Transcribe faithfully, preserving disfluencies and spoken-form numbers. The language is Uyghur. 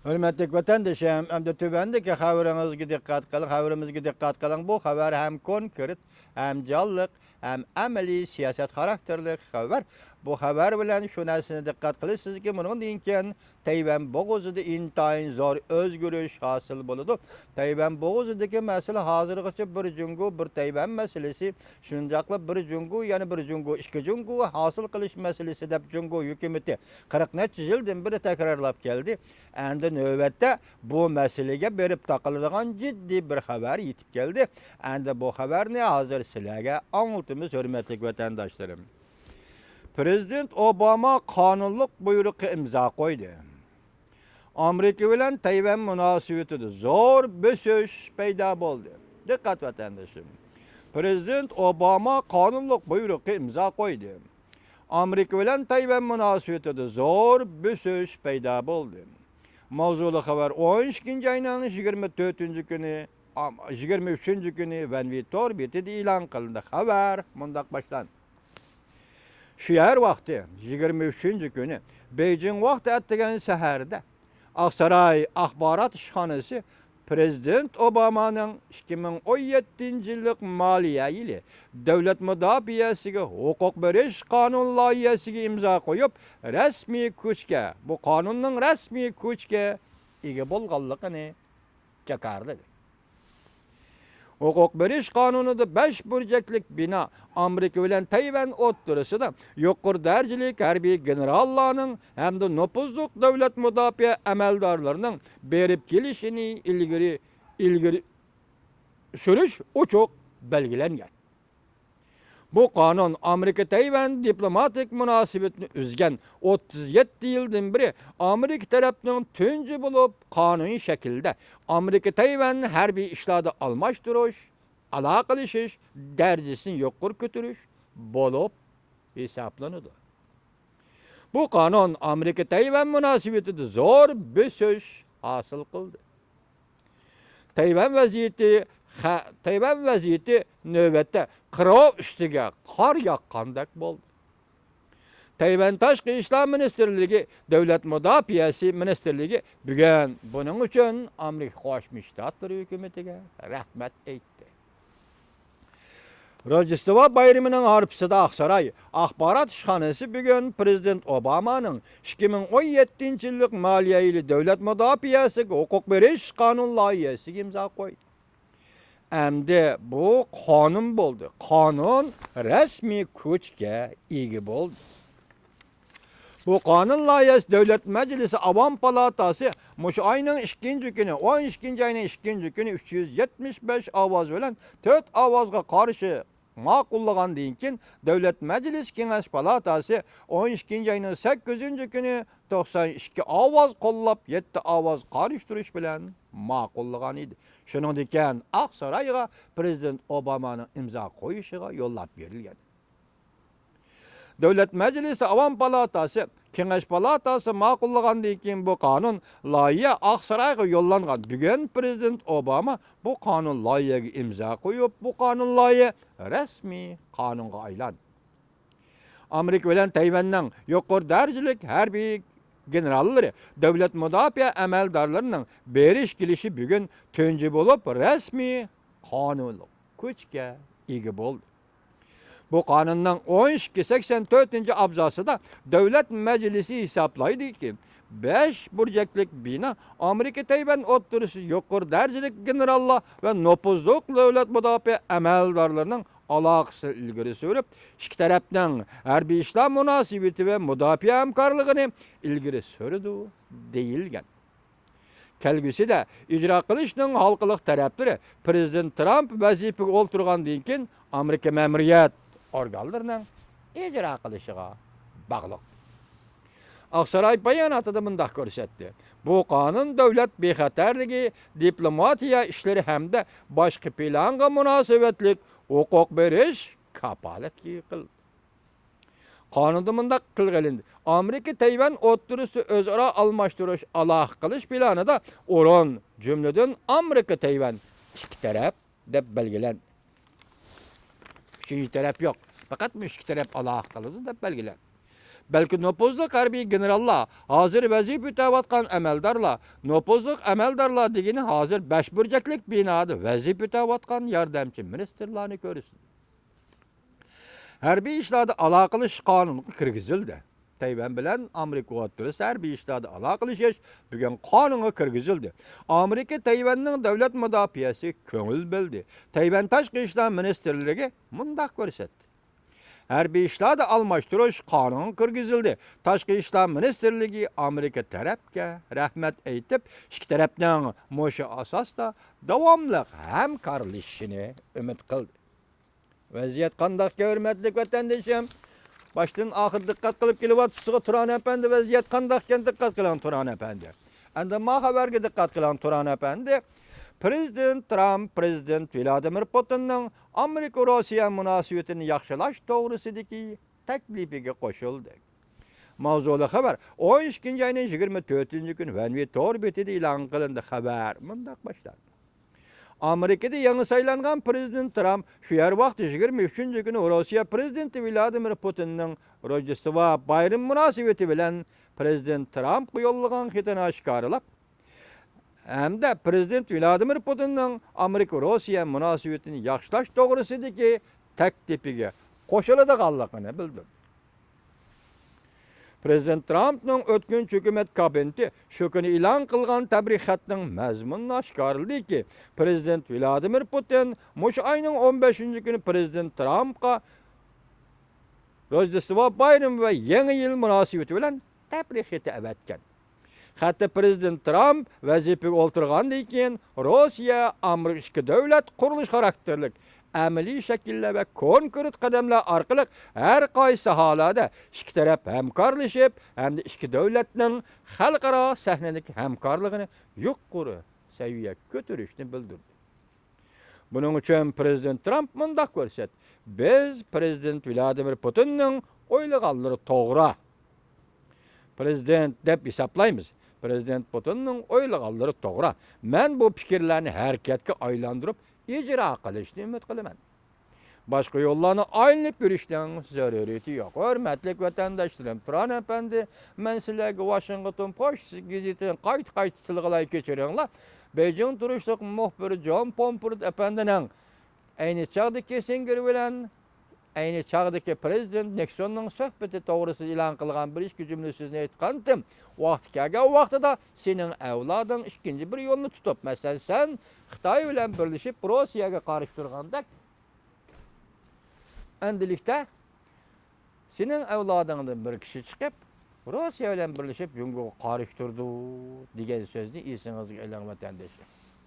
ھۆرمەتلىك ۋەتەندىشىم، ئەمدى تۆۋەندىكى خەۋىرىڭىزگە دىققەت قىلىڭ. خەۋىرىمىزگە دىققەت قىلىڭ. بۇ خەۋەر ھەم كونكرېت، ھەم جانلىق، ھەم ئەمەلىي سىياسەت خاراكتېرلىك خەۋەر. بۇ خەۋەر بىلەن شۇ نەرسىنى دىققەت قىلىسىزكى، بۇنىڭدىن كېيىن تەيۋەن بوغۇزىدا ئىنتايىن زور ئۆزگىرىش ھاسىل بولىدۇ. تەيۋەن بوغۇزىدىكى مەسىلە ھازىرغىچە بىر جۇڭگو، بىر تەيۋەن مەسىلىسى، شۇنداقلا بىر جۇڭگو، يەنە بىر جۇڭگو، ئىككى جۇڭگو ھاسىل قىلىش مەسىلىسى دەپ جۇڭگو ھۆكۈمىتى قىرىق نەچچە يىلدىن بېرى تەكرارلاپ كەلدى. ئەمدى نۆۋەتتە بۇ مەسىلىگە بېرىپ تاقىلىدىغان جىددىي بىر خەۋەر يېتىپ كەلدى. ئەمدى بۇ خەۋەرنى ھازىر سىلەرگە ئاڭلىتىمىز، ھۆرمەتلىك ۋەتەنداشلىرىم. پىرېزىدېنت ئوباما قانۇنلۇق بۇيرۇققا ئىمزا قويدى. ئامېرىكا بىلەن تەيۋەن مۇناسىۋىتىدە زور بۆسۈش پەيدا بولدى. دىققەت، ۋەتەندىشىم! پىرېزىدېنت ئوباما قانۇنلۇق بۇيرۇققا ئىمزا قويدى. ئامېرىكا بىلەن تەيۋەن مۇناسىۋىتىدە زور بۆسۈش پەيدا بولدى. ماۋزۇلۇق خەۋەر ئون ئىككىنچى ئاينىڭ يىگىرمە تۆتىنچى كۈنى، ئام-، يىگىرمە ئۈچىنچى كۈنى ۋەنۋى تور بېتىدە ئېلان قىلىندى. خەۋەر مۇنداق باشلاندى. شەھەر ۋاقتى يىگىرمە ئۈچىنچى كۈنى، بېيجىڭ ۋاقتى ئەتىگەن سەھەردە، ئاقساراي ئاخبارات ئىشخانىسى پىرېزىدېنت ئوبامانىڭ ئىككى مىڭ ئون يەتتىنچى يىللىق مالىيە يىلى دۆلەت مۇداپىئەسىگە ھوقۇق بېرىش قانۇن لايىھەسىگە ئىمزا قويۇپ، رەسمىي كۈچكە، بۇ قانۇننىڭ رەسمىي كۈچكە ئىگە بولغانلىقىنى جاكارلىدى. ھوقۇق بېرىش قانۇنىدا بەش بۇرجەكلىك بىنا ئامېرىكا بىلەن تەيۋەن ئوتتۇرىسىدا يۇقىرى دەرىجىلىك ھەربىي گېنېراللارنىڭ ھەمدە نوپۇزلۇق دۆلەت مۇداپىئە ئەمەلدارلىرىنىڭ بېرىپ كېلىشىنى ئىلگىرى، ئىلگىرى سۈرۈش ئوچۇق بەلگىلەنگەن. بۇ قانۇن ئامېرىكا تەيۋەن دىپلوماتىك مۇناسىۋىتىنى ئۈزگەن ئوتتۇز يەتتە يىلدىن بېرى ئامېرىكا تەرەپنىڭ تۇنجى بولۇپ قانۇنىي شەكىلدە ئامېرىكا تەيۋەن ھەربىي ئىشلاردا ئالماشتۇرۇش، ئالاقىلىشىش دەرىجىسىنى يۇقىرى كۆتۈرۈش بولۇپ ھېسابلىنىدۇ. بۇ قانۇن ئامېرىكا تەيۋەن مۇناسىۋىتىدە زور بۆسۈش ھاسىل قىلدى. تەيۋەن ۋەزىيىتى، خە-، تەيۋەن ۋەزىيىتى نۆۋەتتە قىرغاق ئۈستىگە قار ياغقاندەك بولدى. تەيۋەن تاشقى ئىشلار مىنىستىرلىكى، دۆلەت مۇداپىئەسى مىنىستىرلىكى بۈگۈن بۇنىڭ ئۈچۈن ئامېرىكا قوشما شتاتلىرى ھۆكۈمىتىگە رەھمەت ئېيتتى. روژدېستۋا بايرىمىنىڭ ھارپىسىدا ئاقساراي ئاخبارات ئىشخانىسى بۈگۈن پىرېزىدېنت ئوبامانىڭ ئىككى مىڭ ئون يەتتىنچى يىللىق مالىيە يىلى دۆلەت مۇداپىئەسىگە ھوقۇق بېرىش قانۇن لايىھەسىگە ئىمزا قويدى. ئەمدى بۇ قانۇن بولدى. قانۇن رەسمىي كۈچكە ئىگە بولدى. بۇ قانۇن لايىھەسى دۆلەت مەجلىسى ئاۋام پالاتاسى مۇشۇ ئاينىڭ ئىككىنچى كۈنى، ئون ئىككىنچى ئاينىڭ ئىككىنچى كۈنى ئۈچ يۈز يەتمىش بەش ئاۋاز بىلەن تۆت ئاۋازغا قارشى ماقۇللىغاندىن كېيىن، دۆلەت مەجلىسى كېڭەش پالاتاسى ئون ئىككىنچى ئاينىڭ سەككىزىنچى كۈنى توقسان ئىككى ئاۋاز قوللاپ، يەتتە ئاۋاز قارشى تۇرۇش بىلەن ماقۇللىغان ئىدى. شۇنىڭدىن كېيىن ئاقسارايغا پىرېزىدېنت ئوبامانىڭ ئىمزا قويۇشىغا يوللاپ بېرىلگەن. دۆلەت مەجلىسى ئاۋام پالاتاسى، كېڭەش پالاتاسى ماقۇللىغاندىن كېيىن، بۇ قانۇن لايىھە ئاقسارايغا يوللانغان. بۈگۈن پىرېزىدېنت ئوباما بۇ قانۇن لايىھەگە ئىمزا قويۇپ، بۇ قانۇن لايىھە رەسمىي قانۇنغا ئايلاندى. ئامېرىكا بىلەن تەيۋەننىڭ يۇقىرى دەرىجىلىك ھەربىي گېنېراللىرى، دۆلەت مۇداپىئە ئەمەلدارلىرىنىڭ بېرىش كېلىشى بۈگۈن تۇنجى بولۇپ رەسمىي قانۇنلۇق كۈچكە ئىگە بولدى. بۇ قانۇننىڭ ئون ئىككى سەكسەن تۆتىنچى ئابزاسىدا دۆلەت مەجلىسى ھېسابلايدۇكى، بەش بۇرجەكلىك بىنا ئامېرىكا تەيۋەن ئوتتۇرىسىدا يۇقىرى دەرىجىلىك گېنېراللار ۋە نوپۇزلۇق دۆلەت مۇداپىئە ئەمەلدارلىرىنىڭ ئالاقىسىنى ئىلگىرى سۈرۈپ، ئىككى تەرەپنىڭ ھەربىي ئىشلار مۇناسىۋىتى ۋە مۇداپىئە ھەمكارلىقىنى ئىلگىرى سۈرىدۇ، دېيىلگەن. كەلگۈسىدە ئىجرا قىلىشنىڭ ھالقىلىق تەرەپلىرى پىرېزىدېنت ترامپ ۋەزىپىگە ئولتۇرغاندىن كېيىن ئامېرىكا مەمۇرىيەت ئورگانلىرىنىڭ ئىجرا قىلىشىغا باغلىق. ئاقساراي باياناتىدا مۇنداق كۆرسەتتى: بۇ قانۇن دۆلەت بىخەتەرلىكى، دىپلوماتىيە ئىشلىرى ھەمدە باشقا پىلانغا مۇناسىۋەتلىك ھوقۇق بېرىش كاپالەتكە قىلدى. قانۇندا مۇنداق تىلغا ئېلىندى: ئامېرىكا تەيۋەن ئوتتۇرىسىدا ئۆزئارا ئالماشتۇرۇش، ئالاقە قىلىش پىلانىدا ئورۇن، جۈملىدىن ئامېرىكا تەيۋەن ئىككى تەرەپ دەپ بەلگىلەندى. ئۈچىنچى تەرەپ يوق. پەقەت مۇشۇ ئىككى تەرەپ ئالاقە قىلىدۇ دەپ بەلگىلەندى. بەلكى نوپۇزلۇق ھەربىي گېنېراللار، ھازىر ۋەزىپە ئۆتەۋاتقان ئەمەلدارلار، نوپۇزلۇق ئەمەلدارلار دېگىنى ھازىر بەش بۇرجەكلىك بىنادا ۋەزىپە ئۆتەۋاتقان ياردەمچى مىنىستىرلارنى كۆرسۇن. ھەربىي ئىشلاردا ئالاقىلىشىش قانۇنغا كىرگۈزۈلدى. تەيۋەن بىلەن ئامېرىكا ئوتتۇرىسىدا ھەربىي ئىشلاردا ئالاقىلىشىش بۈگۈن قانۇنغا كىرگۈزۈلدى. ئامېرىكا تەيۋەننىڭ دۆلەت مۇداپىئەسىگە كۆڭۈل بۆلدى. تەيۋەن تاشقى ئىشلار مىنىستىرلىكى مۇنداق كۆرسەتتى. ھەربىي ئىشلاردا ئالماشتۇرۇش قانۇنغا كىرگۈزۈلدى. تاشقى ئىشلار مىنىستىرلىكى ئامېرىكا تەرەپكە رەھمەت ئېيتىپ، ئىككى تەرەپنىڭ مۇشۇ ئاساستا داۋاملىق ھەمكارلىشىشىنى ئۈمىد قىلدى. ۋەزىيەت قانداقكەن، ھۆرمەتلىك ۋەتەندىشىم؟ باشتىن ئاخىر دىققەت قىلىپ كېلىۋاتىسىزغۇ، تۇران ئەپەندى. ۋەزىيەت قانداقكەن، دىققەت قىلىڭ، تۇران ئەپەندى. ئەمدى ما خەۋەرگە دىققەت قىلىڭ، تۇران ئەپەندى. پرېزىدېنت ترامپ پرېزىدېنت ۋلادىمىر پۇتىننىڭ ئامېرىكا-روسىيە مۇناسىۋىتىنى ياخشىلاش توغرىسىدىكى تەكلىپىگە قوشۇلدى. ماۋزۇلۇق خەۋەر ئون ئىككىنچى ئاينىڭ يىگىرمە تۆتىنچى كۈنى ۋەنۋى تور بېتىدە ئېلان قىلىندى. خەۋەر مۇنداق باشلاندى. ئامېرىكىدا يېڭى سايلانغان پرېزىدېنت ترامپ شۇ يەر ۋاقتى يىگىرمە ئۈچىنچى كۈنى روسىيە پرېزىدېنتى ۋلادىمىر پۇتىننىڭ روژدېستۋا بايرىمى مۇناسىۋىتى بىلەن پرېزىدېنت ترامپقا يوللىغان خېتىنى ئاشكارىلاپ، ھەمدە پرېزىدېنت ۋلادىمىر پۇتىننىڭ ئامېرىكا-روسىيە مۇناسىۋىتىنى ياخشىلاش توغرىسىدىكى تەكلىپىگە قوشۇلىدىغانلىقىنى بىلدۈردى. پرېزىدېنت ترامپنىڭ ئۆتكۈنچى ھۆكۈمەت كابىنېتى شۇ كۈنى ئېلان قىلغان تەبرىك خەتنىڭ مەزمۇنىنى ئاشكارىلىدىكى، پرېزىدېنت ۋلادىمىر پۇتىن مۇشۇ ئاينىڭ ئون بەشىنچى كۈنى پرېزىدېنت ترامپقا روژدېستۋا بايرىمى ۋە يېڭى يىل مۇناسىۋىتى بىلەن تەبرىك خېتى ئەۋەتكەن. خەتتە پرېزىدېنت ترامپ ۋەزىپىگە ئولتۇرغاندىن كېيىن، روسىيە، ئامېرىكا ئىككى دۆلەت قۇرۇلۇش خاراكتېرلىك ئەمەلىي شەكىللەر ۋە كونكرېت قەدەملەر ئارقىلىق ھەر قايسى ساھەلەردە ئىككى تەرەپ ھەمكارلىشىپ ھەمدە ئىككى دۆلەتنىڭ خەلقئارا سەھنىدىكى ھەمكارلىقىنى يۇقىرى سەۋىيەگە كۆتۈرۈشنى بىلدۈردى. بۇنىڭ ئۈچۈن پرېزىدېنت ترامپ مۇنداق كۆرسەتتى: بىز پرېزىدېنت ۋلادىمىر پۇتىننىڭ ئويلىغانلىرى توغرا. پرېزىدېنت دەپ ھېسابلايمىز. پرېزىدېنت پۇتىننىڭ ئويلىغانلىرى توغرا. مەن بۇ پىكىرلەرنى ھەرىكەتكە ئايلاندۇرۇپ، ئىجرا قىلىشنى ئۈمىد قىلىمەن. باشقا يوللارنى ئايلىنىپ يۈرۈشنىڭ زۆرۈرىيىتى يوق. ھۆرمەتلىك ۋەتەنداشلىرىم، تۇران ئەپەندى، مەن سىلەرگە ۋاشىنگتون پوچتىسى گېزىتىنى قايتا-قايتا تىلغا ئالاي، كەچۈرۈڭلار. بېيجىڭ تۇرۇشلۇق مۇخبىر جون پومپرت ئەپەندىنىڭ ئەينى چاغدا كىسسىنگېر بىلەن ئەينى چاغدىكى پرېزىدېنت نىكسوننىڭ سۆھبىتى توغرىسىدا ئېلان قىلغان بىر ئىككى جۈملە سۆزنى ئېيتقانتىم. ۋاقتى كەلگەن ۋاقتىدا سېنىڭ ئەۋلادىڭ ئىككىنچى بىر يولنى تۇتۇپ، مەسىلەن، سەن خىتاي بىلەن بىرلىشىپ روسىيەگە قارشى تۇرغاندەك، ئەمدىلىكتە سېنىڭ ئەۋلادىڭدىن بىر كىشى چىقىپ، روسىيە بىلەن بىرلىشىپ جۇڭگوغا قارشى تۇرىدۇ دېگەن سۆزنى ئېسىڭىزگە ئېلىڭ، ۋەتەنداشلار.